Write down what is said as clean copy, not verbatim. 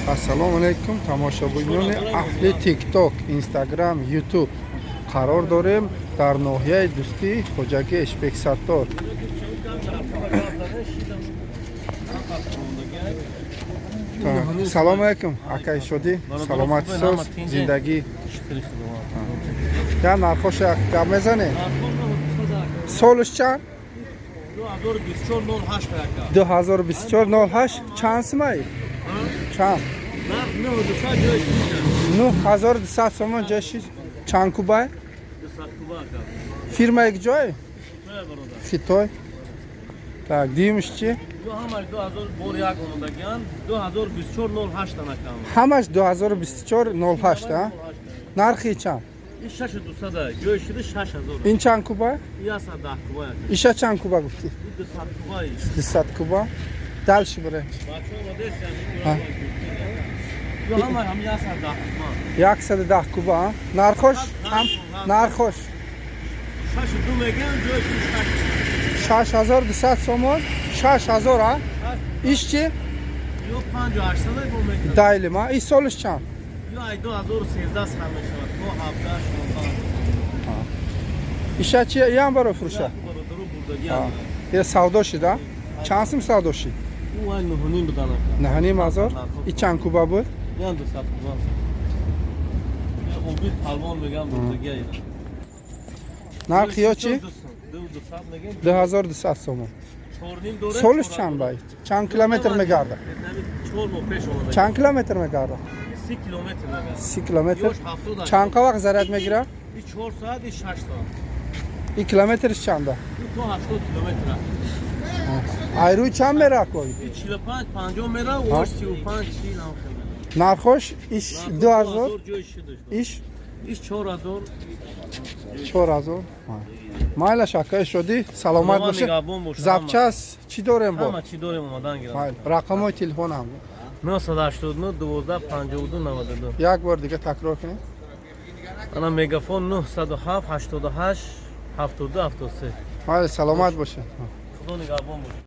Ассалому алайкум, тамошобинони аҳли Тикток, Инстаграм, Ютуб. Қарор дорем дар ноҳияи Дӯстӣ, хоҷагии Эшбек Саттор. Салому алайкум, акай Шодӣ, саломати соз, зиндагӣ. Я нархоша гап мезанем. Солаш чанд? 2024 08. Чанд сумай? Чанд? 9200 сомон ҷаши. Чанд кубай? Фирмаи ҷой? Хитой. Так, димш чи? Ҳамаш 2024 08, а? Нархи чанд? Ин чанд куба? Иша чанд куба гуфтӣ? 200 куба. Дальше бирем. 110 куба. Нархош? Нархош 6200 сомон, 6000, а? Иш чи? Дайлима. И солиш чанд? 2013 сар мешавад то 17 16. Иша чи, ям барои фурӯша? Я савдо шида? Чанд сум савдо шид? Наҳаним ҳазор. И чанд куба буд? Нархи ё чи? 2200 сомон. Солиш чанд бай? Чанд километр мегардад? Чанд километр мегардад? 30 километр. Чанд қа вақт заряд мегирад? 4 соат, 6 соат. И километриш чанда? То 80 километр. Айрӯи чанд мера кой? 45 50 мера, ош 35 40 ам хел. Нархош иш 2000, иш иш 4000. 4000. Майлаш, акаи Шодӣ, саломат бошед. Запчас чӣ дорем бо? Ҳама чӣ дорем, омадан гирам. Рақамҳои телефонам. 989 12 52 92. Як бор дига такрор кунед. Ана Мегафон: 907 88 72 73. Майли, саломат бошед. Худо нигаҳбон бошед.